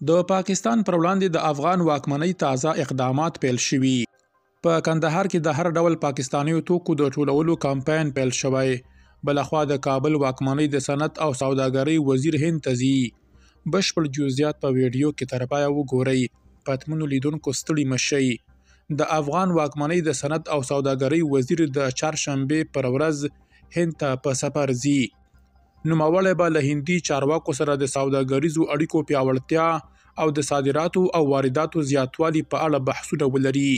د پاکستان پر وړاندې د افغان واکمنۍ تازه اقدامات پیل شوي. په کندهار کې د هر ډول پاکستانیو توکو د ټولولو کمپاین پیل شوی. بلخوا د کابل واکمنۍ د صنعت او سوداګرۍ وزیر هند ته ځي. بشپړ جزئیات په ویډیو کې تر پایه وګورئ. پتمنو لیدونکو ستړي مه شئ. د افغان واکمنۍ د صنعت او سوداګرۍ وزیر د چهارشنبې پر ورځ هند ته په سفر ځي. نوموړی به له هندي چارواکو سره د سوداګریزو اړیکو پیاوړتیا او د صادراتو او وارداتو زیاتوالي په اړه بحثونه ولري.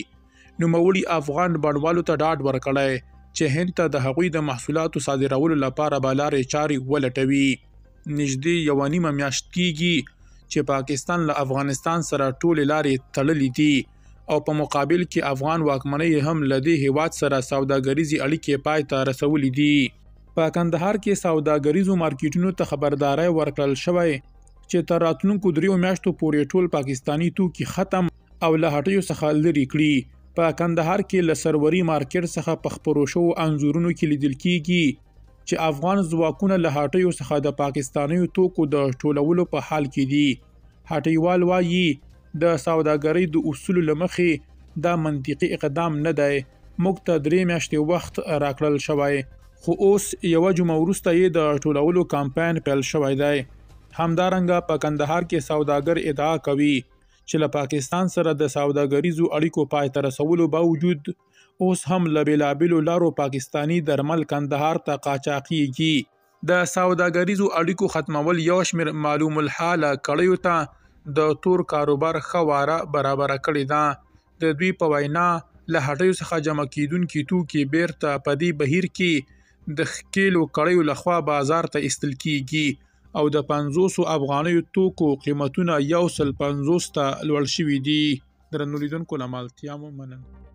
نوموړي افغان بڼوالو ته ډاډ ورکړی چې هند ته د هغوی د محصولاتو صادرولو لپاره به لارې چارې ولټوي. نږدې یوه نیمه میاشت کیږي چې پاکستان له افغانستان سره ټولې لارې تړلې دي او په مقابل کې افغان واکمنۍ هم له دې هیواد سره سوداګریزې اړیکې پای ته رسولې دي. په کندهار کې سوداګریزو مارکیټونو ته خبرداری ورکړل شوی چې تر راتلونکو دریو میاشتو پورې ټول پاکستاني توکي ختم او له هټیو څخه لرې کړي. په کندهار کې له سروري مارکیټ څخه په خپرو شوو انځورونو کې لیدل کیږي چې افغان ځواکونه له هټیو څخه د پاکستانیو توکو د ټولولو په حال کې دي. هټیوال وايي، د سوداګرۍ د اصولو له مخې دا منطقي اقدام نه دی، موږ ته درې میاشتې وخت راکړل شوی، خو اوس یوه جمعه وروسته یې د ټولولو کمپاین پیل شوی دی. همدارنګه په کندهار کې سوداګر ادعا کوي چې له پاکستان سره د سوداګریزو اړیکو پای ته رسولو باوجود اوس هم له بېلابېلو لارو پاکستاني درمل کندهار ته قاچاقیږي. د سوداګریزو اړیکو ختمول یو شمېر معلوم الحاله کړیو ته د تور کاروبار ښه واره برابره کړې ده. د دوی په وینا، له هټیو څخه جمع کېدونکي توکي بېرته په دې بهیر کې د ښکېلو کړیو لخوا بازار ته ایستل کېږي او د 50 افغانیو توکو قیمتونه 150 ته لوړ شوي دي. درنو لیدونکو له مالتیا مو مننه.